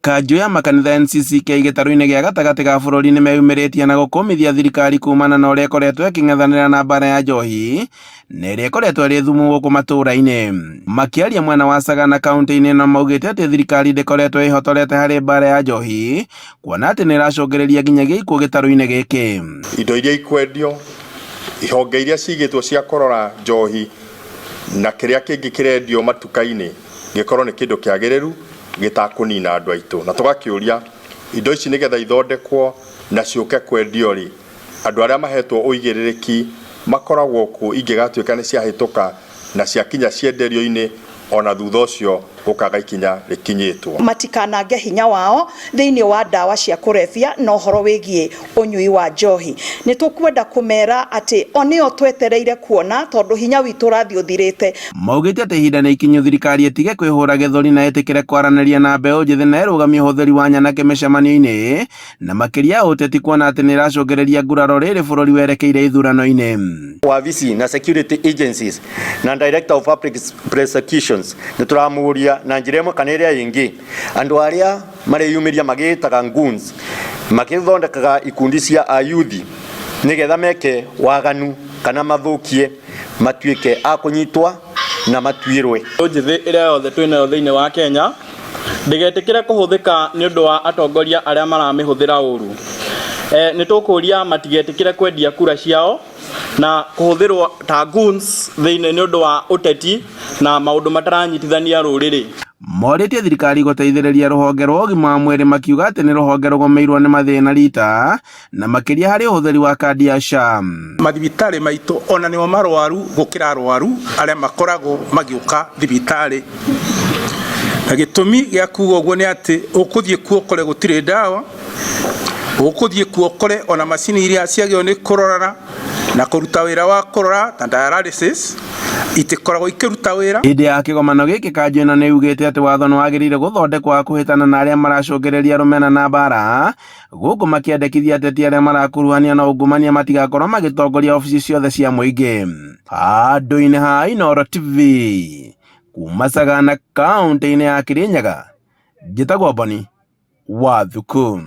Kanjũ ya makanitha NCCK gĩtarũ-inĩ gĩa gatagatĩ ga bũrũri nĩmeyumĩrĩtie na gũkũmithia thirikari kumana na ũrĩa ĩkoretwo ĩkĩng'ethanĩra na mbara ya njohi na ĩrĩa ĩkoretwo ĩrĩ thumu gũkũ matũũra-inĩ. Makĩaria mwena wa Sagana kaunti-inĩ ĩno maugĩte atĩ thirikari ndĩkoretwo ĩhotorete harĩ mbara ya njohi kuona atĩ nĩĩracũngĩrĩria nginyagia ikuũ gĩtarũ-inĩ gĩkĩ. Indo iria ikwendio, ihonge iria cigĩtwo cia kũrora njohi na kĩrĩa kĩngĩ kĩrendio matuka-inĩ gĩkorwo nĩ kĩndũ kĩagĩrĩru gĩtakũnina andũ aitũ. Na tũgakĩũria indo ici nĩgetha ithondekwo na ciũke kwendio rĩ, andũ arĩa mahetwo ũigĩrĩrĩki makoragwo kũ ingĩgatuĩka nĩ ciahĩtũka na ciakinya cienderio-inĩ ona thutha ũcio gũkaga ikinya rĩkinyĩtwo. Matikanange hinya wao thĩinĩ wa ndawa cia kũrebia na ũhoro wĩgiĩ ũnyui wa njohi. Nĩ tũkwenda kũmera atĩ o nĩo twetereire kuona tondũ hinya witũ ũrathiĩ ũthirĩte. Maugĩte atĩ ihinda nĩ ikinyu thirikari ĩtige kwĩhũra gĩthũri na ĩtĩkĩre kwaranĩria na mbeũ njĩthĩ na ĩrũgamie ũhũthĩri wa nyanake mĩcemanio-inĩ na makĩria ya ũteti kuona atĩ nĩ ĩracũngĩrĩria nguraro rĩrĩ bũrũri werekeire ithurano-inĩ. Wabici na security agencies na Director of Public Prosecutions nĩ tũramũria na njĩra ĩmwe kana ĩrĩa ĩngĩ andũ arĩa mareyumĩria magĩĩtaga goons magĩthondekaga ikundi cia ayuthi nĩgetha meke waganu kana mathũkie matuĩke a kũnyitwa na matuĩrwe. Mbeũ njĩthĩ ĩrĩa yothe twĩ nayo thĩinĩ wa Kenya ndĩgetĩkĩre kũhũthĩka nĩ ũndũ wa atongoria arĩa maramĩhũthĩra ũru. E, nĩ tũkũria matigetĩkĩre kwendia kura ciao na kũhũthĩrwo ta goons thĩinĩ nĩ ũndũ wa ũteti na maũndũ mataranyitithania rũrĩrĩ. Morĩtie thirikari gũteithĩrĩria rũhonge rwa ũgima wa mwĩrĩ makiuga atĩ nĩ rũhonge rũgũmĩirwo nĩ mathĩna rita na makĩria harĩ ũhũthĩri wa kandi ya SHA. Mathibitarĩ maitũ ona nĩo marwaru gũkĩra arwaru arĩa makoragwo magĩũka thibitarĩ. Na gĩtũmi gĩa kuga ũguo nĩ atĩ ũkũthiĩ kuo ũkore gũtirĩ ndawa, ũkũthiĩ kuo ũkore ona macini iria ciagĩrĩirwo nĩ kũrorana na kũruta wĩra wa kũrora ta dialysis itikoragwo ikĩruta wĩra. Hĩndĩ ya kĩgomano gĩkĩ kanjũ ĩno nĩ yugĩte atĩ watho nĩ wagĩrĩire gũthondekwo wa kũhĩtana na arĩa maracũngĩrĩria rũmena na mbara gũkũ makĩendekithia ateti arĩa marakuruhania na ungumania matigakorwo magĩtongoria obici ciothe cia mũingĩ. Handũ-inĩ ha Inooro TV kuma Sagana kaunti-inĩ ya Kirinyaga, njĩtagwo Boni wa Thuku.